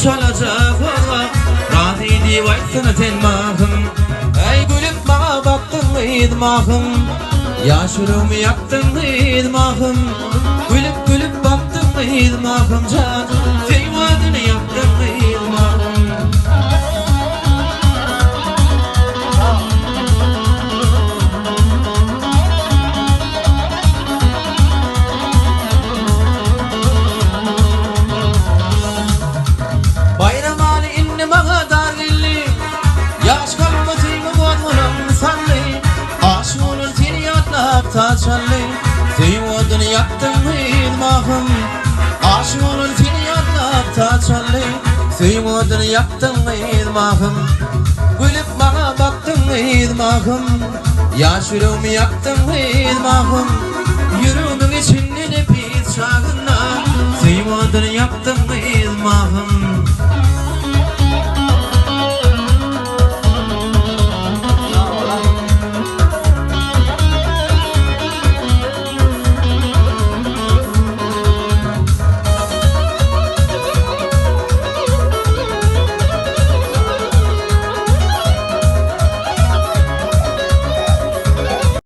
Çalaja gozgap, razy diýip aýtsana sen mahym. Äý gülüp maňa bakdyň gyz mahym. Ýaş ýüregimi ýakdyň gyz mahym. Gülüp gülüp bakdyň gyz mahym jan. Söýgi oduny ýakdyň gyz mahym. Baýramaly indi maňa dar geldi, Ýaş kalbyma söýgi gozgalaň saldy. Aşyk bolan seni ýatlap saz çaldy, Söýgi oduny ýakdyň gyz mahym. Aşyk bolan seni ýatlap saz çaldy, Söýgi oduny ýakdyň gyz mahym. Gülüp maňa bakdyň gyz mahym, Ýaş ýüregimi ýakdyň gyz mahym. Ýüregimiň içinde nepis çagynda, Söýgi oduny ýakdyň gyz mahym.